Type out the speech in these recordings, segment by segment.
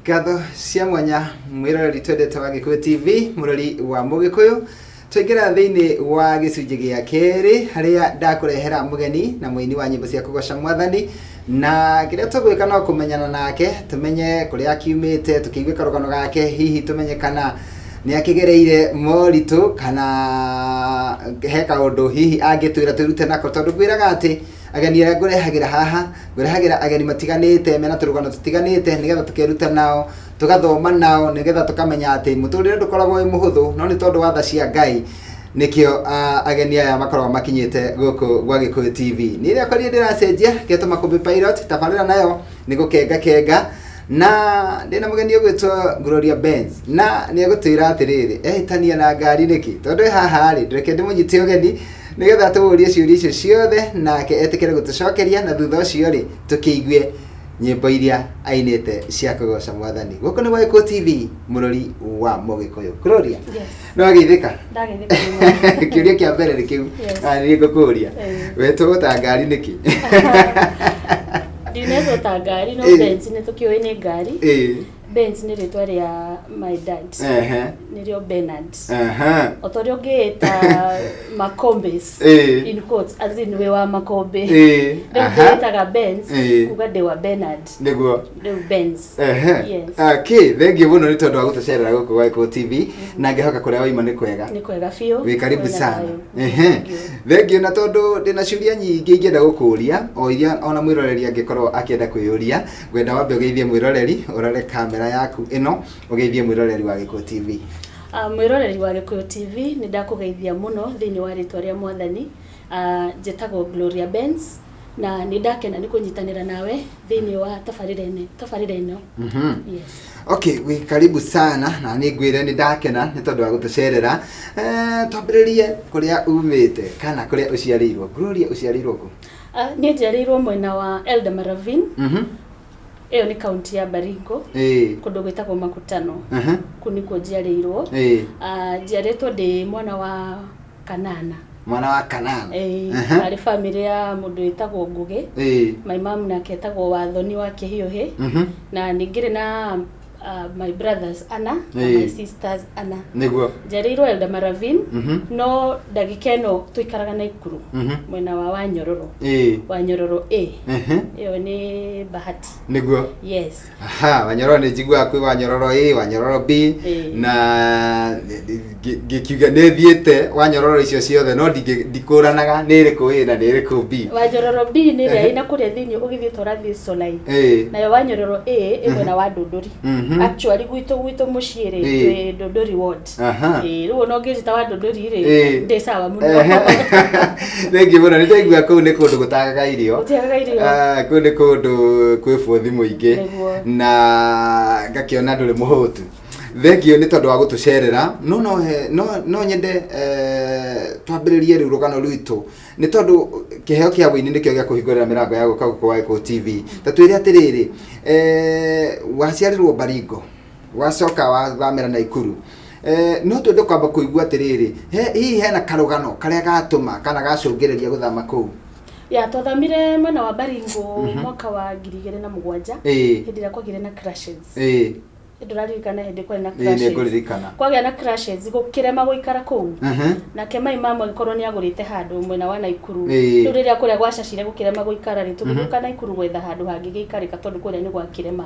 Ngatho cia mwanya mwĩroreri twendete wa Gĩkũyũ TV, mũrori wa Mũgĩkũyũ. Twaingĩra thĩinĩ wa gĩcunjĩ gĩa kerĩ harĩa ndakũrehera mũgeni na mũini wa nyĩmbo cia kũgoca mwathani, na kĩrĩa tũgwĩka no kũmenyana nake, tũmenye kũrĩa akiumĩte, tũkĩigue karũgano gake, hihi tũmenye kana nĩ akĩgereire moritũ kana he kaũndũ hihi angĩtwĩra twĩrute nako, tondũ ngwĩraga atĩ ageni arĩa ngũrehagĩra haha, ngũrehagĩra ageni matiganĩte mena tũrũgano tũtiganĩte nĩgetha tũkeruta nao, tũgathoma nao, nĩgetha tũkamenya atĩ mũtũrĩre ndũkoragwo wĩ mũhũthũ, no nĩ tondũ wa tha cia Ngai nĩkĩo ageni aya makoragwo makinyĩte gũkũ gwa Gĩkũyũ TV. Niĩ rĩakwa niĩ ndĩracenjia ngetwo Makũmbĩ Pilot, tabarĩra nayo nĩ gũkenga kenga, na ndĩna mũgeni ũgwĩtwo Gloria Benz, na nĩ egũtwĩra atĩrĩrĩ, ehĩtania na ngari nĩkĩ? Tondũ e haha rĩ, ndũreke ndĩmũnyite ũgeni nĩgetha tũmũrie ciũria icio ciothe nake etĩkĩre gũtũcokeria, na thutha ũcio rĩ tũkĩigue nyĩmbo iria ainĩte cia kũgoca mwathani. Gũkũ nĩ gwa Gĩkũyũ TV, mũrori wa Mũgĩkũyũ. Gloria, Yes. nĩ wageithĩka? Ndageithĩka mũno. Kĩũria kĩa mbere nĩ kĩu. Yes. Ah, nĩ ngũkũria. Wetwo ta ngari nĩkĩ? Ndinetwo ta ngari no Benz nĩ tũkĩũĩ nĩ ngari. Benz nĩ rĩtwa rĩa my dad. Nĩrĩo Bernard. O ta ũrĩa ũngĩĩta Makombes. In quotes, as in wĩ wa Makombe. Rĩu ndĩĩtaga Benz kuga ndĩ wa Bernard. Nĩguo. Rĩu Benz. Yes. Okay, thengiũ mũno nĩ tondũ wa gũtũcerera gũkũ gwa Gĩkũyũ TV, na ngĩhoka kũrĩa waima nĩ kwega. Nĩ kwega biũ. Wĩ karibu Kwĩna sana. thayũ. Ehe. Thengiũ, na tondũ ndĩna ciũria nyingĩ ingĩenda gũkũria, o iria ona mwĩroreri angĩkorwo akĩenda kwĩyũria, ngwenda wambe ũgeithie mwĩroreri, ũrore kamera yaku ĩno, ũgeithie mwĩroreri wa Gĩkũyũ TV. Ah, mwĩroreri wa Gĩkũyũ TV, nĩ ndakũgeithia mũno thĩinĩ wa rĩtwa rĩa mwathani. Ah, njĩtagwo Gloria Benz na nĩ ndakena nĩ kũnyitanĩra nawe thĩinĩ wa tabarĩra ĩno, tabarĩra ĩno. Yes. Okay, wĩ karibu sana, na nĩ ngwĩre nĩ ndakena nĩ tondũ wa gũtũcerera. Twambĩrĩrie kũrĩa umĩte kana kũrĩa ũciarĩirwo. Gloria, ũciarĩirwo kũ? Ah, niĩ njiarĩirwo mwena wa Eldama Ravine. Ĩyo nĩ kaunti ya Baringo, kũndũ gwĩtagwo Makutano. Kũu nĩkuo njiarĩirwo. Ah, njiarĩtwo ndĩ mwana wa kanana. Mwana wa kanana. Ĩĩ, harĩ bamĩrĩ ya mũndũ wĩtagwo Ngũgĩ. My mom nake etagwo Wathoni wa Kĩhiũhĩ. Na ningĩ na my brothers ana na my sisters ana. Njiarĩirwo Eldama Ravine, no ndagĩka ĩno tũikaraga Naikuru, mwena wa Wanyororo. Wanyororo A. Ĩyo nĩ Bahati. Yes. Aha, Wanyororo nĩ njiguaga kwĩ Wanyororo A, Wanyororo B, na ngĩkiuga nĩ thiĩte Wanyororo icio ciothe, no ndikũranaga nĩ ĩrĩkũ A na nĩ ĩrĩkũ B. Wanyororo B nĩ ĩrĩa ĩna kũrĩa thĩinĩ ũgĩthiĩ ta ũrathiĩ Solai. Nayo Wanyororo A ĩ mwena wa Ndũndũri. Actually gwitũ mũciĩ rĩ, twĩ Ndũndũri ward. Rĩu ona ũngĩnjĩta wa Ndũndũri rĩ, ndĩ sawa mũno. Thengiũ mũno, nĩ ndaigua kũu nĩ kũndũ gũtagaga irio. Gũtiagaga irio. Ah, kũu nĩ kũndũ kwĩ bũthi mũingĩ. Na ngakĩona ndũrĩ mũhũtu. Thengiũ nĩ tondũ wa gũtũcerera, no no he, no, no nyende twambĩrĩrie rĩu rũgano rwitũ, nĩ tondũ kĩheo kĩa wũini nĩkĩo gĩa kũhingũrĩra mĩrango ya gũka gũkũ gwa Gĩkũyũ TV. Ta twĩre atĩrĩrĩ, waciarĩrwo Baringo, wacoka wathamĩra Naikuru. No twende kwamba kũigua atĩrĩrĩ, hihi hena karũgano karĩa gatũma kana gacũngĩrĩria gũthama kũu? Ya, twathamire mwena wa Baringo mwaka wa 2007, hĩndĩ ĩrĩa kwagĩire na crashes. Ndũraririkana hĩndĩ kwarĩ na Ĩĩ, nĩ crashes? ngũririkana. Kwagĩa na crashes, gũkĩrema gũikara kũu. Nake mai mama agĩkorwo nĩ agũrĩte handũ mwena wa Naikuru. Rĩu rĩrĩa kũrĩa gwacacire gũkĩrema gũikara rĩ, tũgĩũka Naikuru gwetha handũ hangĩgĩikarĩka tondũ kũrĩa nĩ gwakĩrema.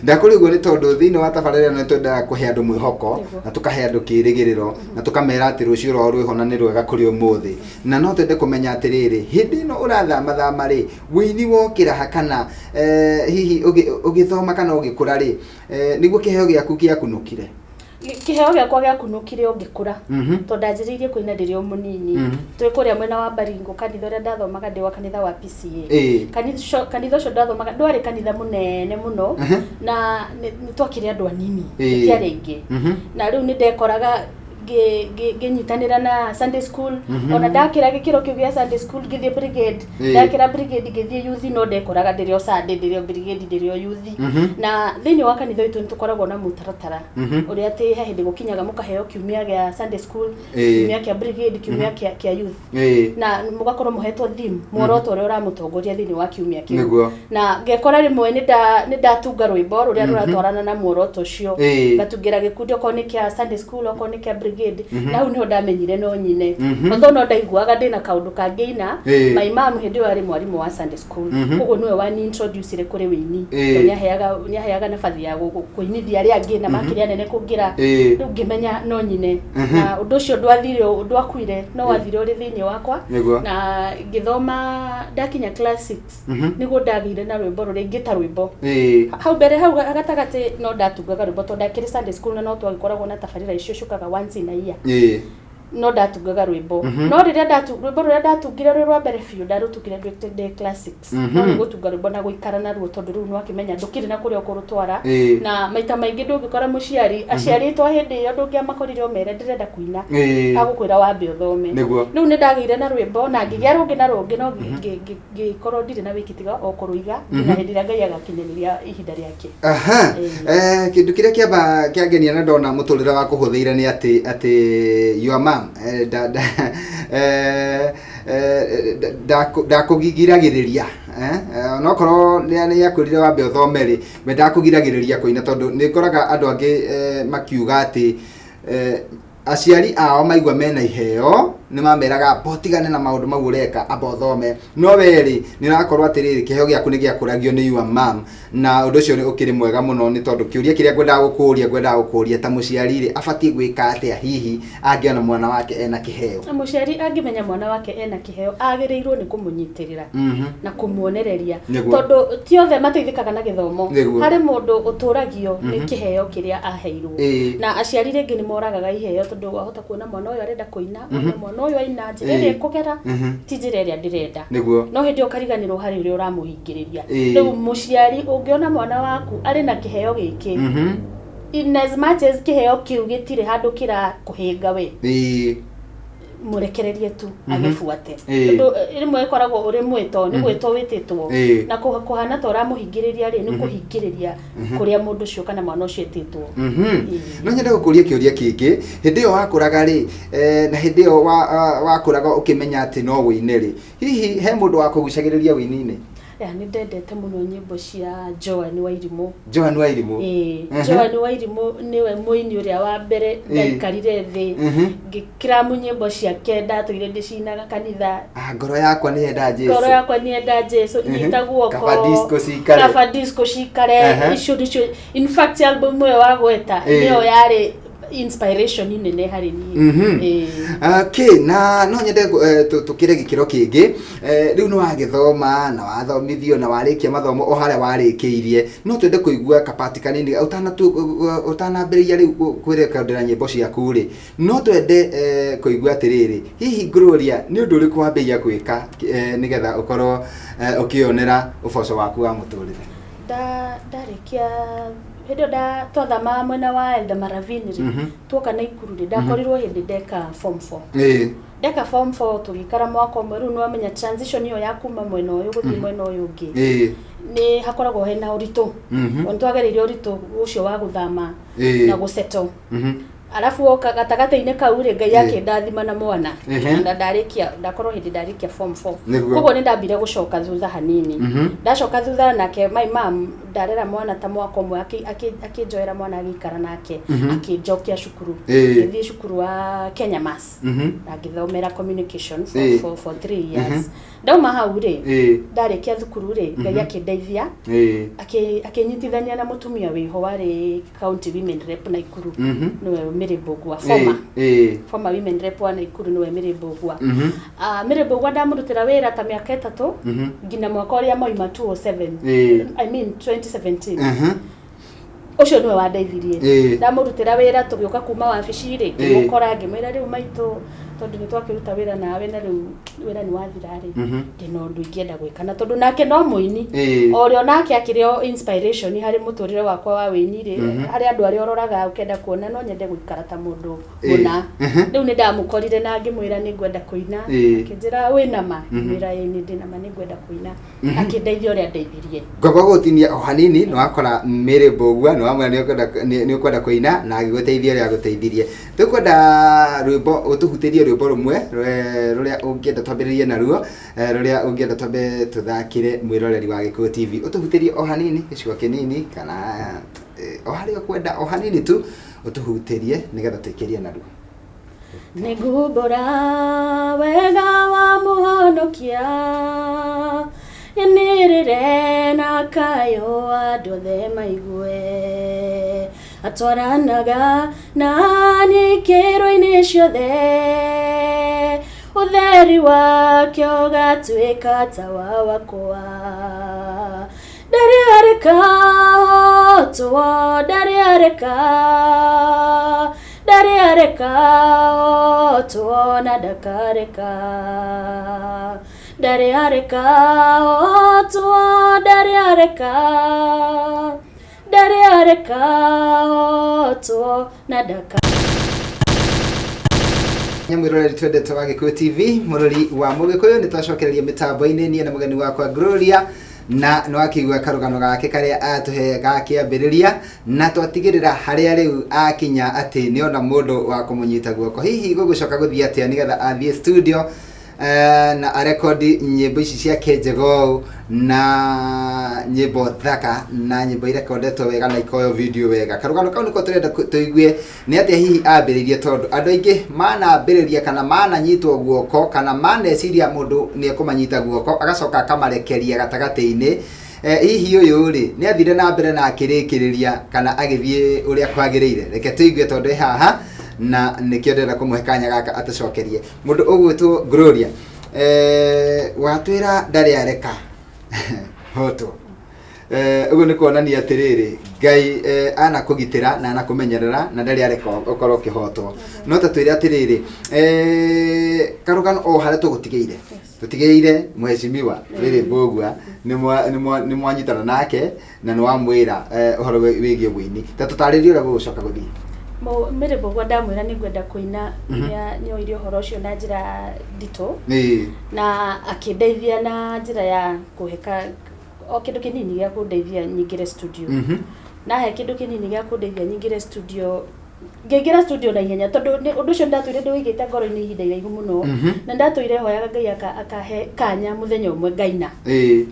Ndakũria ũguo nĩ tondũ thĩinĩ wa tabarĩra ĩno nĩ twendaga kũhe andũ mwĩhoko na tũkahe andũ kĩrĩgĩrĩro na tũkamera atĩ rũciũ rwao rwĩho na nĩ rwega kũrĩ ũmũthĩ. Na no twende kũmenya atĩrĩrĩ, hĩndĩ ĩno ũrathamathama rĩ, wũini wokĩra ha kana hihi ũgĩthoma kana ũgĩkũra rĩ, nĩguo kĩheo gĩaku gĩakunũkire? Kĩheo gĩakwa gĩakunũkire o ngĩkũra, tondũ ndanjĩrĩirie kũina ndĩrĩ o mũnini. Twĩ kũrĩa mwena wa Baringo, kanitha ũrĩa ndathomaga ndĩ wa kanitha wa PCEA. Kanitha ũcio ndathomaga ndwarĩ kanitha mũnene mũno, na nĩ twakĩrĩ andũ anini, tũtiarĩ aingĩ. Na rĩu nĩ ndekoraga Ngĩnyitanĩra na Sunday school. Ona ndakĩra gĩkĩro kĩu gĩa Sunday school, ngĩthiĩ brigade. Ndakĩra brigade, ngĩthiĩ youth, no ndekoraga ndĩrĩ o Sunday, ndĩrĩ o brigade, ndĩrĩ o youth. Na thĩinĩ wa kanitha witũ nĩ tũkoragwo na mũtaratara ũrĩa atĩ he hĩndĩ gũkinyaga mũkaheo kiumia gĩa Sunday school, kiumia kĩa brigade, kiumia kĩa youth, na mũgakorwo mũhetwo theme, muoroto ũrĩa ũramũtongoria thĩinĩ wa kiumia kĩu. Na ngekora rĩmwe nĩ ndatunga rwĩmbo rũrĩa rũratwarana na muoroto ũcio, ngatungĩra gĩkundi, okorwo nĩ kĩa Sunday school, okorwo nĩ kĩa brigade. Na hau nĩho ndamenyire no nyine, although no ndaiguaga ndĩna kaũndũ kangĩina. My mom hĩndĩ ĩyo arĩ mwarimũ wa Sunday school, koguo nĩwe wani introduce kũrĩ wĩini, tondũ nĩaheaga nabathi ya kũinithia arĩa angĩ na makĩria anene kũngĩra. Rĩu ngĩmenya no nyine, na ũndũ ũcio ndwathire, ndwakuire, no wathire ũrĩ thĩinĩ wakwa. Na ngĩthoma, ndakinya class 6, nĩguo ndagĩire na rwĩmbo rũrĩa ingĩta rwĩmbo. Hau mbere, hau gatagatĩ, no ndatungaga rwĩmbo tondũ ndakĩrĩ Sunday school na no twagĩkoragwo na tabarĩra icio ciũkaga once in a year. No ndatungaga rwĩmbo, no rĩrĩa rwĩmbo rũrĩa ndatungire rwĩ rwa mbere biũ, ndarũtungire ndĩ class 6. No nĩ gũtunga rwĩmbo na gũikara naruo, tondũ rĩu nĩwakĩmenya ndũkĩrĩ na kũrĩa ũkũrũtwara. Na maita maingĩ ndũngĩkora mũciari, aciari aitũ a hĩndĩ ĩyo, ndũngĩamakorire ũmere ndĩrenda kũina, agũkwĩra wambe ũthome. Rĩu nĩ ndagĩire na rwĩmbo na ngĩgĩa rũngĩ na rũngĩ, no ngĩkorwo ndirĩ na wĩki tiga o kũrũiga nginya hĩndĩ ĩrĩa Ngai agakinyanĩria ihinda rĩake. Aha. Kĩndũ kĩrĩa kĩamba kĩangenia na ndona mũtũrĩre wa kũhũthĩire nĩ atĩ your mom ndakũgiragĩrĩria, onokorwo nĩ akwĩrire wambe ũthome rĩ, we ndakũgiragĩrĩria kũina, tondũ nĩ ngoraga andũ angĩ makiuga atĩ aciari ao maigua mena iheo nĩ mameraga amba ũtigane na maũndũ mau ũreka, amba ũthome. No we rĩ, nĩ ũrakorwo atĩrĩrĩ, kĩheo gĩaku nĩ gĩakũragio nĩ your mom, na ũndũ ũcio nĩ ũkĩrĩ mwega mũno, nĩ tondũ kĩũria kĩrĩa ngwendaga gũkũria ta mũciari rĩ, abatiĩ gwĩka atĩa hihi angĩona mwana wake ena kĩheo? Na mũciari angĩmenya mwana wake ena kĩheo, agĩrĩirwo nĩ kũmũnyitĩrĩra na kũmuonereria, tondũ ti othe mateithĩkaga na gĩthomo. Harĩ mũndũ ũtũragio nĩ kĩheo kĩrĩa aheirwo. Na aciari rĩngĩ nĩ moragaga iheo, tondũ wahota kuona mwana ũyũ arenda kũina, wone mwana ũyũ aina njĩra ĩrĩa ĩkũgera ti njĩra ĩrĩa ndĩrenda. No hĩndĩ ĩyo ũkariganĩrwo harĩ ũrĩa ũramũhingĩrĩria. Rĩu mũciari ũngĩona mwana waku arĩ na kĩheo gĩkĩ, in as much as kĩheo kĩu gĩtirĩ handũ kĩrakũhĩnga we, mũrekererie tu agĩbuate, tondũ rĩmwe ĩkoragwo ũrĩ mwĩto, nĩ gwĩtwo wĩtĩtwo, na kũhana ta ũramũhingĩrĩria rĩ, nĩ kũhingĩrĩria kũrĩa mũndũ ũcio kana mwana ũcio etĩtwo. No nyende gũkũria kĩũria kĩngĩ. Hĩndĩ ĩyo wakũraga rĩ, na hĩndĩ ĩyo wakũraga ũkĩmenya atĩ no wĩine rĩ, hihi he mũndũ wakũgucagĩrĩria wĩini-inĩ? Ya, nĩ ndendete mũno nyĩmbo cia Joan Wairimũ. Joan Wairimũ. Ĩĩ. Joan Wairimũ nĩwe mũini ũrĩa wa mbere ndaikarire thĩ ngĩkĩramu nyĩmbo ciake, ndatũire ndĩcinaga kanitha. Ah, ngoro yakwa nĩ yenda Jesu. Ngoro yakwa nĩ enda Jesu, nyita guoko. Kaba disco cikare. Kaba disco cikare. Icio nĩcio, in fact, album ĩyo wagweta nĩyo yarĩ inspiration nene harĩ niĩ. Okay, na no nyende tũkĩre gĩkĩro kĩngĩ. Rĩu nĩ wagĩthoma na wathomithio na warĩkia mathomo o harĩa warĩkĩirie, no twende kũigua kapati kanini ũtanambĩrĩria rĩu kwĩrekondera nyĩmbo ciaku rĩ, no twende kũigua atĩrĩrĩ, hihi Gloria, nĩ ũndũ ũrĩkũ wambĩrĩria gwĩka nĩgetha ũkorwo ũkĩonera ũboco waku wa mũtũrĩre? Ndarĩkia hĩndĩ ĩyo twathamaga mwena wa Eldama Ravine rĩ, tuoka Naikuru rĩ, ndakorirwo hĩndĩ ndeka form 4. Ndeka form 4, tũgĩikara mwaka ũmwe. Rĩu nĩwamenya transition ĩyo ya kuma mwena ũyũ gũthiĩ mwena ũyũ ũngĩ, nĩ hakoragwo hena ũritũ. Nĩ twagereire ũritũ ũcio wa gũthama na gũsettle. Arabu woka gatagatĩ-inĩ kau rĩ, Ngai akĩndathima na mwana. Na ndarĩkia, ndakorwo hĩndĩ ndarĩkia form 4. Koguo nĩ ndambire gũcoka thutha hanini. Ndacoka thutha, nake my mom ndarera mwana ta mwaka ũmwe, akĩnjoera mwana, agĩikara nake, akĩnjokia cukuru. Ngĩthiĩ cukuru wa Kenya Mass na ngĩthomera communication for, for 3 years. Ndauma hau rĩ, ndarĩkia thukuru rĩ, Ngai akĩndeithia, akĩnyitithania na mũtumia wĩho warĩ county women rep Naikuru, nĩwe Mary Mbugua, former former women rep wa Naikuru, nĩwe Mary Mbugua. Ah, Mary Mbugua ndamũrutĩra wĩra ta mĩaka 3 nginya mwaka ũrĩa mauma 207, I mean 2017. Ũcio nĩwe wandeithirie. Ndamũrutĩra wĩra, tũgĩũka kuma wabici rĩ, ngĩmũkora, ngĩmwĩra, rĩu maitũ, Tondũ nĩ twakĩruta wĩra nawe na rĩu wĩra nĩ wathira rĩ, ndĩna ũndũ ingĩenda gwĩka, na tondũ nake no mũini, o ũrĩa nake akĩrĩ o inspiration harĩ mũtũrĩre wakwa wa wĩini rĩ, harĩ andũ arĩa ũroraga ũkenda kuona no nyende gũikara ta mũndũ mũna. Rĩu nĩ ndamũkorire na ngĩmwĩra nĩ ngwenda kũina. Akĩnjĩra, "Wĩna ma?" Ngĩmwĩra, "Ĩĩ, nĩ ndĩna ma, nĩ ngwenda kũina." Akĩndeithia ũrĩa ndeithirie. Ngwamba gũgũtinia o hanini. Nĩ wakora Mary Mbũgua, nĩ wamwĩra nĩ ũkwenda kũina na agĩgũteithia ũrĩa agũteithirie. Tũkwenda rwĩmbo, ũtũhutĩrie rwĩmbo rũmwe rũrĩa ũngĩenda twambĩrĩrie naruo, rũrĩa ũngĩenda twambe tũthakĩre mwĩroreri wa Gĩkũyũ TV. Ũtũhutĩrie o hanini, gĩcigo kĩnini, kana o harĩa ũkwenda, o hanini tu ũtũhutĩrie nĩgetha tũikĩrie naruo. Nĩngumbũra wega wa mũhonokia, nyanĩrĩre na kayũ andũ othe maigue. Atwaranaga na niĩ ikĩro-inĩ ciothe, ũtheri wake ũgatuĩka tawa wakwa. Ndarĩ areka hotwo, ndarĩ areka, ndarĩ areka hotwo, na ndakareka. Ndarĩ areka hotwo, ndarĩ areka, ndarĩ areka hotwo, na ndaka. Nyamwĩroreri twendete wa Gĩkũyũ TV, mũrori wa Mũgĩkũyũ, nĩ twacokereria mĩtambo-inĩ niĩ na mũgeni wakwa Gloria, na nĩ wakĩigua karũgano gake karĩa atũhe gakĩambĩrĩria, na twatigĩrĩra harĩa rĩu akinya atĩ nĩona mũndũ wa kũmũnyita guoko. Hihi gũgũcoka gũthiĩ atĩa nĩgetha athiĩ studio na arekondi nyĩmbo ici ciake njega ũũ, na nyĩmbo thaka, na nyĩmbo irekondetwo wega na ikoywo video wega? Karũgano kau nĩko tũrenda tũigue nĩ atĩa hihi ambĩrĩirie, tondũ andũ aingĩ manambĩrĩria kana mananyitwo guoko kana maneciria mũndũ nĩ ekũmanyita guoko agacoka akamarekeria gatagatĩ-inĩ. Hihi ũyũ rĩ, nĩ athire na mbere na akĩrĩkĩrĩria kana agĩthiĩ ũrĩa kwagĩrĩire? Reke tũigue, tondũ ĩ haha na nĩkĩo ndĩrenda kũmũhe kanya gaka atũcokerie. Mũndũ ũgwĩtwo Gloria, watwĩra ndarĩ areka hotwo. Ũguo nĩ kuonania atĩrĩrĩ, Ngai anakũgitĩra na anakũmenyerera na ndarĩ areka ũkorwo ũkĩhotwo. No ta twĩre atĩrĩrĩ, karũgano o harĩa tũgũtigĩire, tũtigĩire mheshimiwa Mary Mbũgua nĩ mwanyitana nake na nĩ wamwĩra ũhoro wĩgiĩ wĩini. Ta tũtarĩrie ũrĩa gũgũcoka gũthiĩ. Mary Mbũgua ndamwĩra nĩ ngwenda kũina, nĩoire ũhoro ũcio na njĩra nditũ na akĩndeithia na njĩra ya kũhe o kĩndũ kĩnini gĩa kũndeithia nyingĩre studio. Na he kĩndũ kĩnini gĩa kũndeithia nyingĩre studio, ngĩingĩra studio na ihenya, tondũ ũndũ ũcio ndatũire ndĩwĩigĩte ngoro-inĩ ihinda iraihu mũno, na ndatũire hoyaga Ngai akahe kanya mũthenya ũmwe ngaina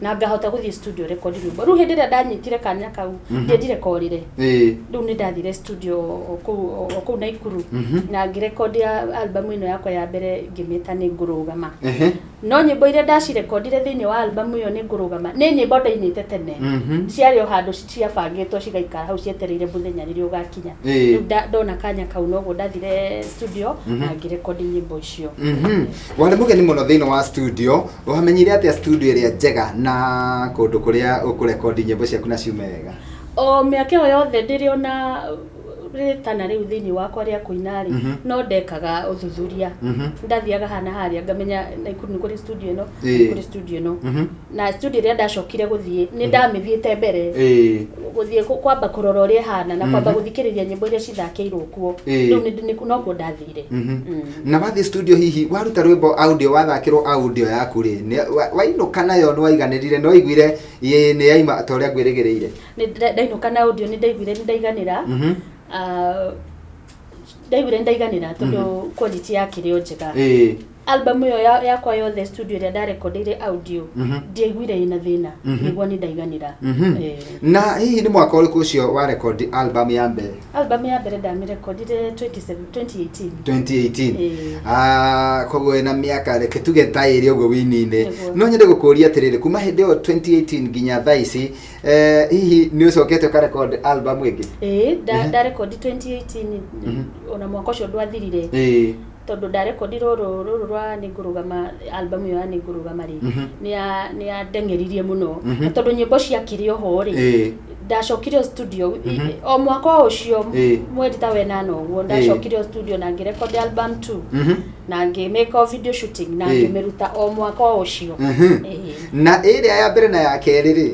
na ngahota gũthiĩ studio record rwĩmbo. Rĩu hĩndĩ ĩrĩa ndanyitire kanya kau, ndiendire korĩre. Rĩu nĩ ndathire studio o kũu Naikuru na ngĩrekondi album ĩno yakwa ya mbere, ngĩmĩta Nĩ Ngũrũgama. No nyĩmbo iria ndacirekondire thĩinĩ wa album ĩyo Nĩ Ngũrũgama nĩ nyĩmbo ndainĩte tene, ciarĩ o handũ ciabangĩtwo cigaikara hau cietereire mũthenya rĩrĩa ũgakinya. Rĩu ndona kanya kau noguo ndathire studio na ngĩrekondi nyĩmbo icio. Warĩ mũgeni mũno thĩinĩ wa studio. Wamenyire atĩa studio ĩrĩa njega na kũndũ kũrĩa ũkũrekondi nyĩmbo ciaku na ciume wega? O mĩaka ĩyo yothe ndĩrĩ ona rĩtana rĩu thĩinĩ wakwa rĩa kũina rĩ, no ndekaga ũthuthuria. Ndathiaga haha na harĩa ngamenya Naikuru nĩ kũrĩ studio ĩno, nĩ kũrĩ studio ĩno. Na studio ĩrĩa ndacokire gũthiĩ nĩ ndamĩthiĩte mbere, gũthiĩ kwamba kũrora ũrĩa ĩhana na kwamba gũthikĩrĩria nyĩmbo iria cithakĩirwo kuo. Rĩu nokuo ndathire. Na wathiĩ studio, hihi waruta rwĩmbo audio, wathakĩrwo audio yaku rĩ, wainũka nayo nĩ waiganĩrire, nĩ waiguire ĩĩ, nĩ yaima ta ũrĩa ngwĩrĩgĩrĩire? Nĩ ndainũka na audio nĩ ndaiguire nĩ ndaiganĩra. Ah, ndaiguire nĩ ndaiganĩra tondũ quality yakĩrĩ o njega. Album ĩyo yakwa yothe, studio ĩrĩa ndarekondeire audio, ndiaiguire ĩna thĩna, nĩguo nĩ ndaiganĩra. Na hihi nĩ mwaka ũrĩkũ ũcio wa rekondi album ya mbere? Album ya mbere ndamĩrekondire 2018. 2018. Ah, koguo ĩna mĩaka reke tuge ta ĩrĩ ũguo wini-inĩ. Nĩguo. No nyende gũkũria atĩrĩrĩ, kuma hĩndĩ ĩyo 2018 nginya thaa ici, hihi nĩ ũcokete ũkarekondi album ĩngĩ? Ĩĩ, ndarekondi 2018, ona mwaka ũcio ndwathirire, tondũ ndarekondi rũrũ rwa Nĩ Ngũrũgama. Album ĩyo ya Nĩ Ngũrũgama rĩ, nĩ yandeng'eririe mũno. Na tondũ nyĩmbo ciakĩrĩ oho rĩ, Ndacokire o studio o mwaka o ũcio, mweri ta wenana ũguo, ndacokire o studio na ngĩrecord album 2 na ngĩmake o video shooting na ngĩmĩruta o mwaka o ũcio. Na ĩrĩa ya mbere na ya kerĩ rĩ,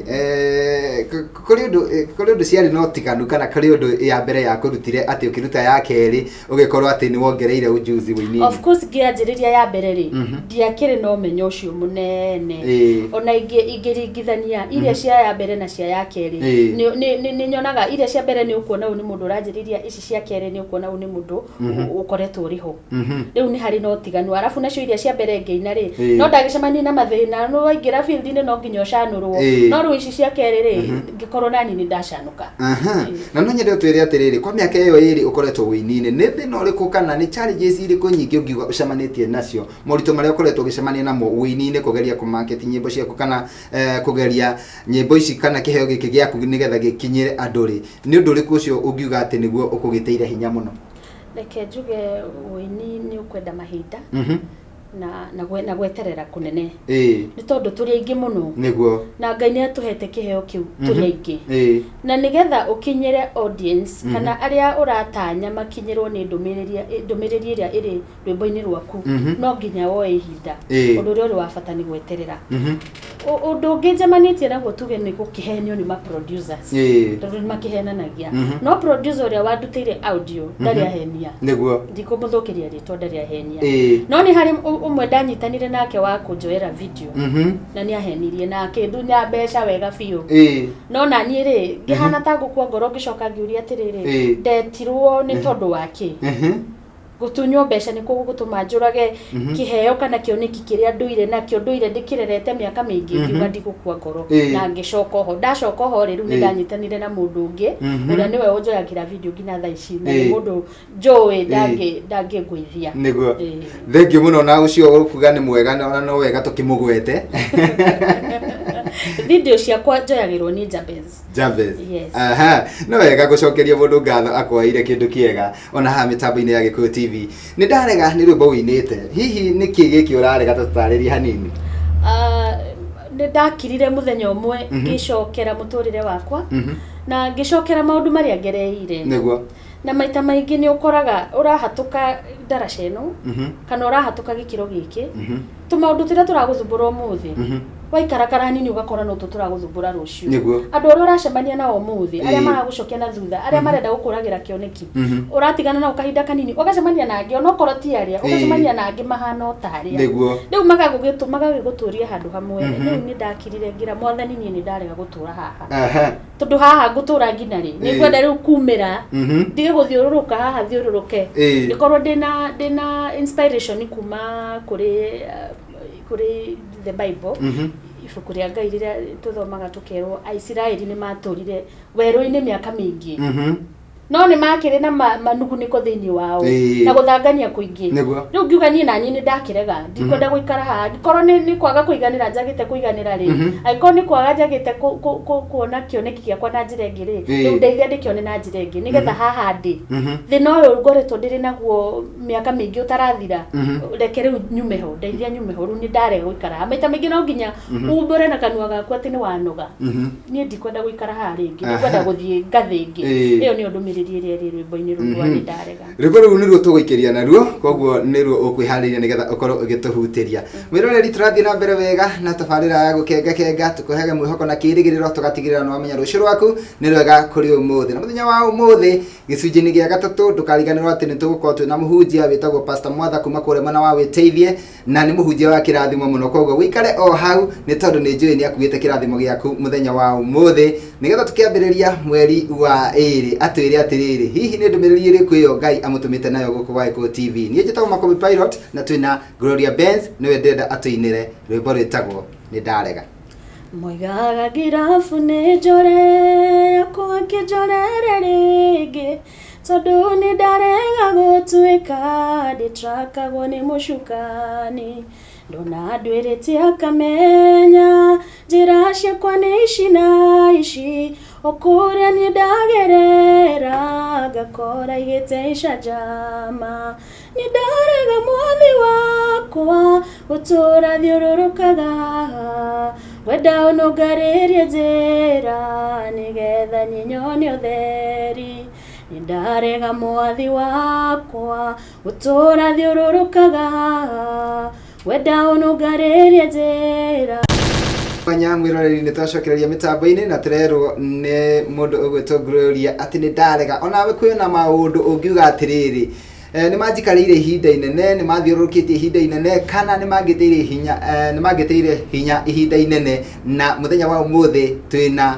kũrĩ ũndũ ciarĩ na ũtiganu, kana kũrĩ ũndũ ya mbere yakũrutire atĩ ũkĩruta ya kerĩ ũgĩkorwo atĩ nĩ wongereire ujuzi wĩini? Of course, ngĩanjĩrĩria ya mbere rĩ, ndiakĩrĩ na ũmenyo ũcio mũnene. Ona ingĩringithania iria cia ya mbere na cia ya kerĩ, nĩ nyonaga iria cia mbere nĩ ũkuona ũyũ nĩ mũndũ ũranjĩrĩria, ici cia kerĩ nĩ ũkuona ũyũ nĩ mũndũ ũkoretwo ũrĩ ho. Rĩu nĩ harĩ na ũtiganu. Arabu nacio iria cia mbere ngĩina rĩ, no ndagĩcemania na mathĩna, no waingĩra field-inĩ no nginya ũcanũrwo. No rĩu ici cia kerĩ rĩ, ngĩkorwo nani nĩ ndacanũka. Na no nyende ũtwĩre atĩrĩrĩ, kwa mĩaka ĩyo ĩrĩ ũkoretwo wĩini-inĩ, nĩ thĩna ũrĩkũ kana nĩ challenges irĩkũ nyingĩ ũngiuga ũcemanĩtie nacio, moritũ marĩa ũkoretwo ũgĩcemania namo wĩini-inĩ, kũgeria kũmarket nyĩmbo ciaku kana kũgeria nyĩmbo ici kana kĩheo gĩkĩ gĩaku nĩgetha gĩkinyĩre andũ rĩ, nĩ ũndũ ũrĩkũ ũcio ũngiuga atĩ nĩguo ũkũgĩtĩire hinya mũno? Reke njuge ũini nĩ ũkwenda mahinda na gweterera kũnene, nĩ tondũ tũrĩ aingĩ mũno. Na Ngai nĩ atũhete kĩheo kĩu, tũrĩ aingĩ. Na nĩgetha ũkinyĩre audience kana arĩa ũratanya makinyĩrwo nĩ ndũmĩrĩri ĩrĩa ĩrĩ rwĩmbo-inĩ rwaku, no nginya woe ihinda. Ũndũ ũrĩa ũrĩ wa bata nĩ gweterera. Ũndũ ũngĩ njemanĩtie naguo, tuge nĩ gũkĩhenio nĩ ma producers, tondũ nĩ makĩhenanagia. No producer ũrĩa wandutĩire audio ndarĩ ahenia. Ndikũmũthũkĩria rĩtwa, ndarĩ ahenia. No nĩ harĩ ũmwe ndanyitanire nake wa kũnjoera video na nĩ ahenirie na akĩndunya mbeca wega biũ. No naniĩ rĩ, ngĩhana ta ngũkua ngoro, ngĩcoka ngĩũria atĩrĩrĩ, ndetirwo nĩ tondũ wa kĩ? Gũtunywo mbeca nĩ gũgũtũma njũrage kĩheo kana kĩoneki kĩrĩa ndũire nakĩo, ndũire ndĩkĩrerete mĩaka mĩingĩ? Ngiuga ndigũkua ngoro na ngĩcoka oho. Ndacoka oho rĩ, rĩu nĩ ndanyitanire na mũndũ ũngĩ ũrĩa nĩwe ũnjoyagĩra video nginya thaa ici, na nĩ mũndũ njũĩ ndangĩngũithia. Thengiũ mũno. Na ũcio ũkuga nĩ mwega, na no wega tũkĩmũgwete. Video ciakwa njoyagĩrwo nĩ Jabez. Jabez. Yes. Aha, no wega gũcokeria mũndũ ngatho akwoeire kĩndũ kĩega ona haha mĩtambo-inĩ ya Gĩkũyũ TV. Nĩ ndarega nĩ rwĩmbo wĩinĩte, hihi nĩ kĩ gĩkĩ ũrarega? Tũtarĩrie hanini. Ah, nĩ ndakirire mũthenya ũmwe, ngĩcokera mũtũrĩre wakwa na ngĩcokera maũndũ marĩa ngereire. Na maita maingĩ nĩ ũkoraga ũrahatũka ndaraca ĩno kana ũrahatũka gĩkĩro gĩkĩ, tũmaũndũ tũrĩa tũragũthumbũra ũmũthĩ, waikarakara hanini ũgakora no tũ tũragũthumbũra rũciũ. Andũ arĩa ũracemania nao ũmũthĩ, arĩa maragũcokia na thutha, arĩa marenda gũkũragĩra kĩoneki, ũratigana nao kahinda kanini ũgacemania na angĩ, onokorwo ti arĩa, ũgacemania na angĩ mahana o ta arĩa. Rĩu magagũtũria handũ hamwe. Rĩu nĩ ndakirire ngĩra Mwathani, niĩ nĩ ndarega gũtũra haha, tondũ haha ngũtũra nginya rĩ? Nĩ ngwenda rĩu kumĩra, ndige gũthiũrũrũka haha, thiũrũrũke, ngĩkorwo ndĩna inspiration kuma kũrĩ the Bible, ibuku rĩa Ngai rĩrĩa tũthomaga tũkerwo Aisiraeli nĩ matũrire werũ-inĩ mĩaka mĩingĩ, no nĩ makĩrĩ na manugunĩko thĩinĩ wao na gũthangania kũingĩ. Rĩu ngiuga niĩ naniĩ nĩ ndakĩrega, ndikwenda gũikara haha. Angĩkorwo nĩ kwaga kũiganĩra njagĩte kũiganĩra rĩ, angĩkorwo nĩ kwaga njagĩte kuona kĩoneki gĩakwa na njĩra ĩngĩ rĩ, rĩu ndeithia ndĩkĩone na njĩra ĩngĩ, nĩgetha haha ndĩ thĩna ũyũ ngoretwo ndĩrĩ naguo mĩaka mĩingĩ ũtarathira. Reke rĩu nyume ho, ndeithia nyume ho, rĩu nĩ ndarega gũikara haha. Maita maingĩ no nginya umbũre na kanua gaku atĩ nĩ wanoga, niĩ ndikwenda gũikara haha rĩngĩ, nĩngwenda gũthiĩ ngathĩ ĩngĩ. Ĩyo nĩyo ndũmĩrĩri ĩrĩa ĩrĩ rwĩmbo-inĩ rũu rwa "Nĩ Ndarega". Rwĩmbo rũu nĩruo tũgũikĩria naruo, koguo nĩruo ũkwĩharĩria nĩgetha ũkorwo ũgĩtũhutĩria. Mwĩroreri, tũrathiĩ na mbere wega na tabarĩra ya gũkengakenga, tũkũheage mwĩhoko na kĩĩrĩgĩrĩro, tũgatigĩrĩra nĩ wamenya rũciũ rwaku nĩ rwega kũrĩ ũmũthĩ. Na mũthenya wa ũmũthĩ, gĩcunjĩ-inĩ gĩa gatatũ, ndũkariganĩrwo atĩ nĩ tũgũkorwo twĩna mũhunjia wĩtagwo Pastor Mwatha kuma kũrĩa mwena wa Wĩteithie, na nĩ mũhunjia wa kĩrathimo mũno. Koguo wĩikare o hau, nĩ tondũ nĩ njũĩ nĩ akuĩte kĩrathimo gĩaku mũthenya wa ũmũthĩ, nĩgetha tũkĩambĩrĩria mweri wa ĩrĩ atwĩre atĩrĩrĩ, hihi nĩ ndũmĩrĩri ĩrĩkũ ĩyo Ngai amũtũmĩte nayo gũkũ gwa Gĩkũyũ TV. Niĩ njĩtagwo Makobi Pilot, na twĩna Gloria Benz, nĩwe ndĩrenda atũinĩre rwĩmbo rwĩtagwo "Nĩ Ndarega". Moigaga ngirabu nĩ njore yakwa, kĩnjorere rĩngĩ, tondũ nĩ ndarega gũtuĩka ndĩtrakagwo nĩ mũcukani. Ndona ndwĩrĩte akamenya njĩra ciakwa nĩ ici na ici. O kũrĩa niĩ ndagerera ngakora igĩte icanjama. Nĩ ndarega mwathi wakwa gũtũra thiũrũrũkaga haha. Wenda ũnũngarĩrie njĩra nĩgetha niĩ nyone ũtheri. Nĩ ndarega mwathi wakwa gũtũra thiũrũrũkaga haha. Wenda ũnũngarĩrie njĩra. Manya mwĩroreri, nĩ twacokereria mĩtambo-inĩ na tũrerwo nĩ mũndũ ũgwĩtwo Gloria atĩ nĩ ndarega. Onawe kwĩna maũndũ ũngiuga atĩrĩrĩ, nĩ manjikarĩire ihinda inene, nĩ mathiũrũrũkĩtie ihinda inene, kana nĩ mangĩtĩire hinya, nĩ mangĩtĩire hinya ihinda inene, na mũthenya wa ũmũthĩ twĩna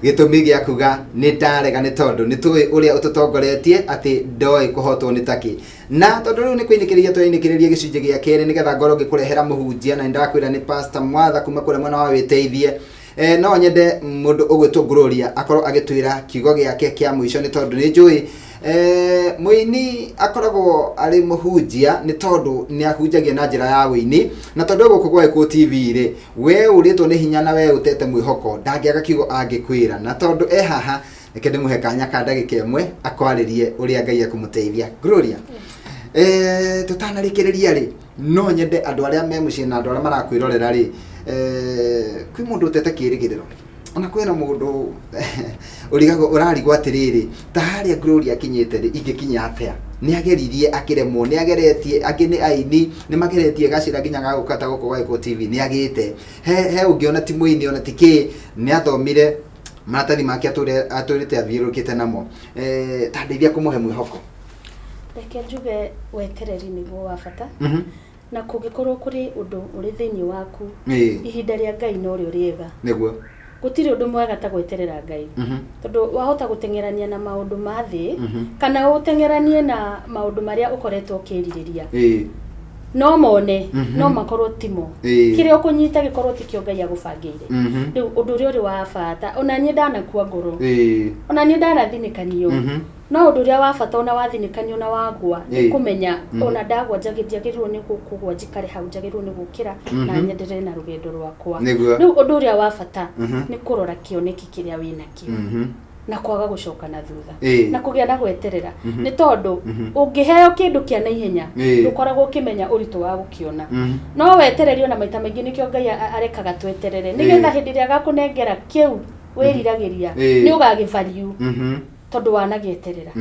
gĩtũmi gĩa kuga nĩ ndarega, nĩ tondũ nĩ tũĩ ũrĩa ũtũtongoretie atĩ ndoĩ kũhotwo nĩ takĩ. Na tondũ rĩu nĩ kũinĩkĩrĩria tũrainĩkĩrĩria gĩcunjĩ gĩa kerĩ, nĩgetha ngorwo ngĩkũrehera mũhunjia, na nĩndakwĩra nĩ Pastor Mwatha kuma kũrĩa mwena wa Wĩteithie. No nyende mũndũ ũgwĩtwo Gloria akorwo agĩtwĩra kiugo gĩake kĩa mũico, nĩ tondũ nĩ njũĩ mũini akoragwo arĩ mũhunjia nĩ tondũ nĩ ahunjagia na njĩra ya ũini. Na tondũ gũkũ gwa Gĩkũyũ TV rĩ, we ũrĩtwo nĩ hinya na we ũtete mwĩhoko, ndangĩaga kiugo angĩkwĩra. Na tondũ e haha, reke ndĩmũhe kanya ka ndagĩka ĩmwe akwarĩrie ũrĩa Ngai ekũmũteithia. Gloria, tũtanarĩkĩrĩria rĩ, no nyende andũ arĩa me mũciĩ na andũ arĩa marakwĩrorera rĩ, kwĩ mũndũ ũtete kĩĩrĩgĩrĩro, ona kwĩna mũndũ ũrigagwo, ũrarigwo atĩrĩrĩ, ta harĩa Gloria akinyĩte rĩ, ingĩkinya atĩa? Nĩ ageririe akĩremwo, nĩ ageretie, angĩ nĩ aini, nĩ mageretie gacĩra nginya gagũka ta gũkũ gwa Gĩkũyũ TV, nĩ agĩte he ũngĩ ona ti mũini ona ti kĩ, nĩ athomire maratathi make atũrĩte athiũrũrũkĩte namo. Ta ndeithia kũmũhe mwĩhoko. Reke njuge wetereri nĩguo wa bata. Na kũngĩkorwo kũrĩ ũndũ ũrĩ thĩinĩ waku, ihinda rĩa Ngai norĩo rĩega. Gũtirĩ ũndũ mwega ta gweterera Ngai. Tondũ wahota gũteng'erania na maũndũ ma thĩ, kana ũteng'eranie na maũndũ marĩa ũkoretwo ũkĩrirĩria. No mone, no makorwo timo. Kĩrĩa ũkũnyita gĩkorwo tikĩo Ngai agũbangĩire. Rĩu ũndũ ũrĩa ũrĩ wa bata, ona niĩ ndanakua ngoro, ona niĩ ndanathinĩkanio, no ũndũ ũrĩa wa bata ona wathinĩkanio na wagwa, nĩ kũmenya ona ndagwa njagĩrĩirwo nĩ kũgwa njikare hau, njagĩrĩirwo nĩ gũkĩra na nyenderere na rũgendo rwakwa. Rĩu ũndũ ũrĩa wa bata nĩ kũrora kĩoneki kĩrĩa wĩnakĩo na kwaga gũcoka na thutha na kũgĩa na gweterera, nĩ tondũ ũngĩheo kĩndũ kĩa naihenya, ndũkoragwo ũkĩmenya ũritũ wa gũkĩona. No wetererio, na maita maingĩ nĩkĩo Ngai arekaga tweterere, nĩgetha hĩndĩ ĩrĩa agakũnengera kĩu wĩriragĩria, nĩ ũgagĩvalue tondũ wanagĩeterera.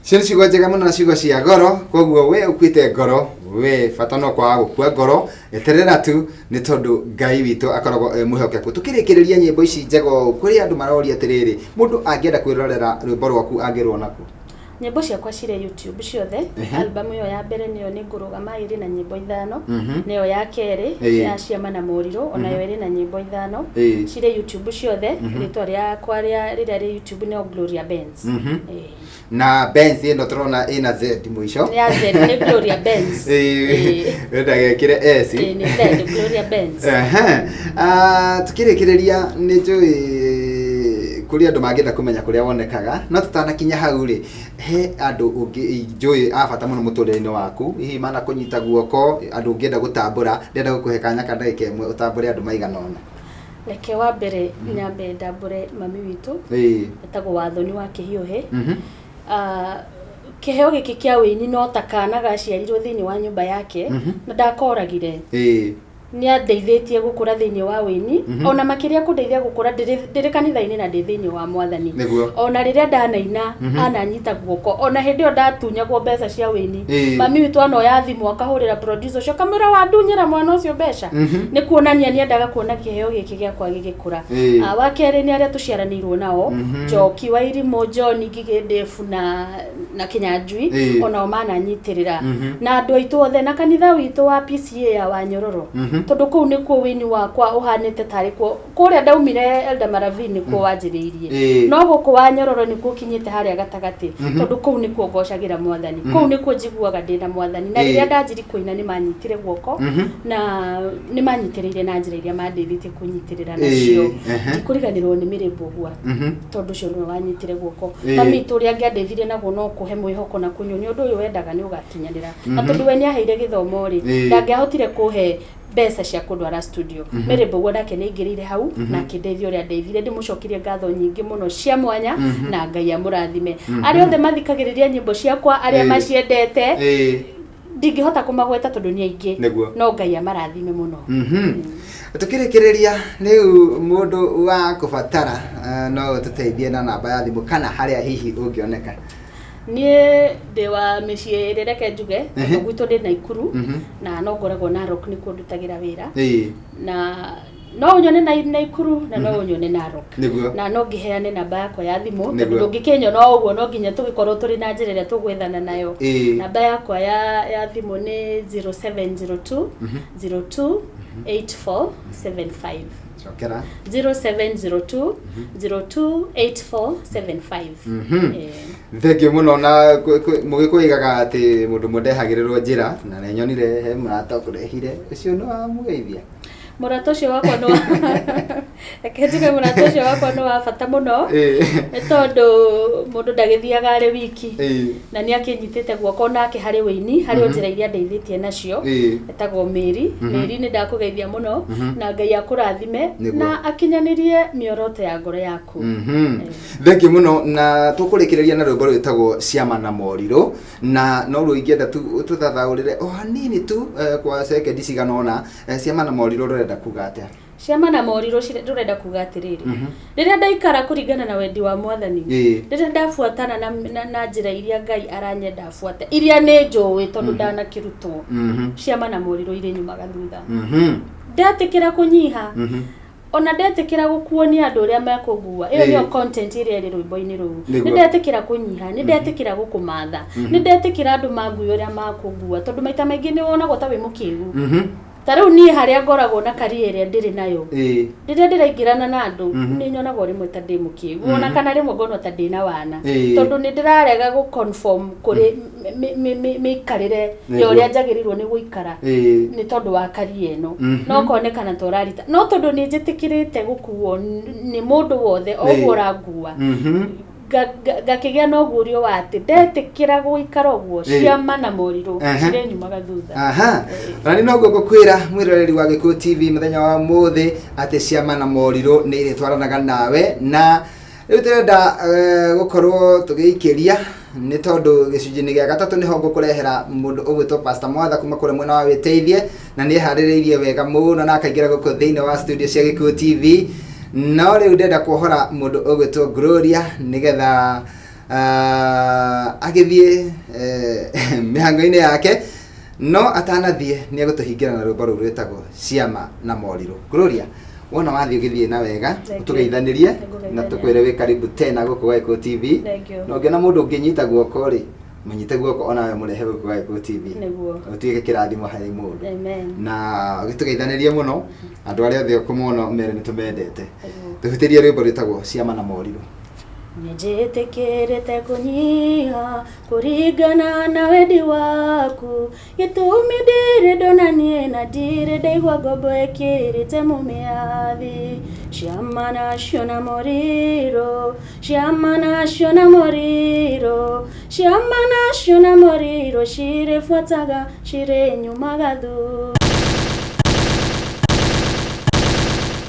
Cio nĩ ciugo njega mũno na ciugo cia goro. Koguo we ũkuĩte ngoro, we bata no kwaga gũkua ngoro, eterera tu, nĩ tondũ Ngai witũ akoragwo e mwĩhokeku. Tũkĩrĩkĩrĩria nyĩmbo ici njega ũũ, kũrĩ andũ maroria atĩrĩrĩ, mũndũ angĩenda kwĩrorera rwĩmbo rwaku angĩruona kũ? Nyĩmbo ciakwa cirĩ YouTube ciothe. Album ĩyo ya mbere nĩyo Nĩ Ngũrũgama, ĩrĩ na nyĩmbo 5. Nĩyo ya kerĩ ya Ciama na Morirũ, onayo ĩrĩ na nyĩmbo 5. Cirĩ YouTube ciothe. Rĩtwa rĩakwa rĩrĩa rĩ YouTube nĩyo Gloria Benz. Na Benz ĩno tũrona ĩna Z mũico. Nĩ ya Z, nĩ Gloria Benz. Ndagekĩre S. Nĩ Z, Gloria Benz. Tukĩrĩkĩrĩria, nĩ njũĩ kũrĩ andũ mangĩenda kũmenya kũrĩa wonekaga, no tũtanakinya hau rĩ, he andũ ũngĩ njũĩ a bata mũno mũtũrĩre-inĩ waku, hihi manakũnyita guoko, andũ ũngĩenda gũtambũra, ndĩrenda gũkũhe kanya ka ndagĩka ĩmwe ũtambũre andũ maigana ũna. Reke wa mbere nyambe ndambũre mami witũ, etagwo Wathoni wa Kĩhiũhĩ. Kĩheo gĩkĩ kĩa ũini no ta kana gaciarirwo thĩinĩ wa nyũmba yake, na ndakoragire. Nĩ andeithĩtie gũkũra thĩinĩ wa ũini, ona makĩria kũndeithia gũkũra ndĩrĩ kanitha-inĩ na ndĩ thĩinĩ wa Mwathani. Ona rĩrĩa ndanaina, ananyita guoko, ona hĩndĩ ĩyo ndatunyagwo mbeca cia ũini, mami witũ anoya thimũ akahũrĩra producer ũcio akamwĩra wandunyĩra mwana ũcio mbeca. Nĩ kuonania nĩ endaga kuona kĩheo gĩkĩ gĩakwa gĩgĩkũra. Wa kerĩ nĩ arĩa tũciaranĩirwo nao, Njoki wa Irimũ, John Ngigĩ, Dave na Kĩnyanjui, onao mananyitĩrĩra, na andũ aitũ othe, na kanitha witũ wa PCA ya Wanyororo, tondũ kũu nĩkuo wĩini wakwa ũhanĩte tarĩ kuo. Kũrĩa ndaumire Eldama Ravine nĩkuo wanjĩrĩirie, no gũkũ Wanyororo nĩkuo kinyĩte harĩa gatagatĩ, tondũ kũu nĩkuo ngocagĩra Mwathani, kũu nĩkuo njiguaga ndĩna Mwathani. Na rĩrĩa ndanjiri kũina, nĩ manyitire guoko na nĩ manyitĩrĩire na njĩra iria mandeithĩtie kũnyitĩrĩra nacio. Ndikũriganĩrwo nĩ Mĩrĩmbũgua, tondũ ũcio nĩwe wanyitire guoko. Mami witũ ũrĩa angĩandeithirie naguo no kũhe Kũhe mwĩhoko na kũnyonia ũndũ ũyũ wendaga nĩ ũgakinyanĩra, na tondũ we nĩ aheire gĩthomo rĩ, ndangĩahotire kũhe mbeca cia kũndwara studio. Mary Mbũgua nake nĩ aingĩrĩire hau na akĩndeithia ũrĩa ndeithire. Ndĩmũcokerie ngatho nyingĩ mũno cia mwanya, na Ngai amũrathime. Arĩa othe mathikagĩrĩria nyĩmbo ciakwa, arĩa maciendete, ndingĩhota kũmagweta tondũ nĩ aingĩ, no Ngai amarathime mũno. Tukĩrĩkĩrĩria rĩu, mũndũ wa kũbatara no ũtũteithie na namba ya thimũ kana harĩa hihi ũngĩoneka? Niĩ ndĩ wa mĩciĩ ĩrĩ, reke njuge, tondũ gwitũ ndĩ Naikuru na no ngoragwo Narok, nĩkuo ndutagĩra wĩra, na no ũnyone na Naikuru na no ũnyone Narok. Na no ngĩheane namba yakwa ya thimũ, tondũ ndũngĩkĩnyona o ũguo, no nginya tũgĩkorwo tũrĩ na njĩra ĩrĩa tũgwethana nayo. Namba yakwa ya thimũ nĩ 0702 02 8475. Cokera. 0702 028475. Thengiũ mũno. Na mũgĩkũyũ aigaga atĩ mũndũ ũmwe ndehagĩrĩrwo njĩra, na nĩ nyonire he mũrata ũkũrehire, ũcio nĩ wamũgeithia. Mũrata ũcio wakwa nĩ wa, reke njuge, mũrata ũcio wakwa nĩ wa bata mũno, nĩ tondũ mũndũ ndagĩthiaga arĩ wiki, na nĩ akĩnyitĩte guoko nake harĩ wĩini, harĩ o njĩra iria ndeithĩtie nacio. Etagwo Mary. Mary, nĩ ndakũgeithia mũno, na Ngai akũrathime na akinyanĩrie mĩoroto ya ngoro yaku. Thengiũ mũno, na tũkũrĩkĩrĩria na rwĩmbo rwĩtagwo Ciama na Morirũ, na no ruo ingĩenda tu tũthathaũrĩre o hanini tu, kwa sekendi cigana ũna. Ciama na Morirũ rũrenda kuga atĩa? Ciama na Morirũ rũrenda kuga atĩrĩrĩ, rĩrĩa ndaikara kũringana na wendi wa Mwathani, rĩrĩa ndabuatana na njĩra iria Ngai aranyenda buate, iria nĩ njũĩ tondũ ndanakĩrutwo, ciama na morirũ irĩ nyumaga thutha. Ndetĩkĩra kũnyiha, ona ndetĩkĩra gũkuo nĩ andũ ũrĩa mekũngua, ĩyo nĩyo content ĩrĩa ĩrĩ rwĩmbo-inĩ rũu. Nĩ ndetĩkĩra kũnyiha, nĩ ndetĩkĩra gũkũmatha, nĩ ndetĩkĩra andũ mangue ũrĩa makũngua, tondũ maita maingĩ nĩ wonagwo ta wĩ mũkĩgu. Ta rĩu niĩ harĩa ngoragwo na career ĩrĩa ndĩrĩ nayo, rĩrĩa ndĩraingĩrana na andũ, nĩ nyonagwo rĩmwe ta ndĩ mũkĩgu, ona kana rĩmwe ngonwo ta ndĩna wana, tondũ nĩ ndĩrarega gũ conform kũrĩ mĩikarĩre ya ũrĩa njagĩrĩirwo nĩ gũikara, nĩ tondũ wa career ĩno, no konekana ta ũrarita, no tondũ nĩ njĩtĩkĩrĩte gũkuo nĩ mũndũ wothe o ũguo ũrangua, ngakĩgĩa na ũguũrio wa atĩ ndetĩkĩra gũikara ũguo, ciama na morirũ cirĩnyumaga thutha. Aha, na nĩ noguo ngũkwĩra, mwĩroreri wa Gĩkũyũ TV, mũthenya wa mũthĩ, atĩ ciama na morirũ nĩ irĩtwaranaga nawe. Na rĩu tũrenda gũkorwo tũgĩikĩria, nĩ tondũ gĩcunjĩ-inĩ gĩa gatatũ nĩho ngũkũrehera mũndũ ũgwĩtwo Pastor Mwatha kuma kũrĩa mwena wa Wĩteithie, na nĩ eharĩrĩirie wega mũno na akaingĩra gũkũ thĩinĩ wa studio cia Gĩkũyũ TV. No rĩu ndĩrenda kuohora mũndũ ũgwĩtwo Gloria nĩgetha agĩthiĩ mĩhango-inĩ yake, no atanathiĩ nĩ egũtũhingĩra na rwĩmbo rũu rwĩtagwo Ciama na Morirũ. Gloria, wona wathiĩ ũgĩthiĩ na wega. Thank you. Ũtũgeithanĩrie na Nĩngũgeithania. tũkwĩre wĩ karibu tena gũkũ gwa Gĩkũyũ TV. Thank you. Na ũngĩona mũndũ ũngĩnyita guoko rĩ, mũnyite guoko onawe mũrehe gũkũ gwa Gĩkũyũ TV. Ũtuĩke kĩrathimo harĩ mũndũ. Amen. Na ũgĩtũgeithanĩrie mũno andũ arĩa othe ũkũmona, mere nĩ tũmendete. Tũhutĩrie rwĩmbo rwĩtagwo Ciama na Morirũ. Nĩnjĩtĩkĩrĩte kũnyiha kũringana na wendi waku, gĩtũmi ndirĩ ndona niĩ na ndirĩ ndaigua ngombo ĩkĩrĩte mũmĩathi. Ciama nacio na morirũ, ciama nacio na morirũ, ciama nacio na morirũ cirĩbuataga, cirĩ nyumaga thutha.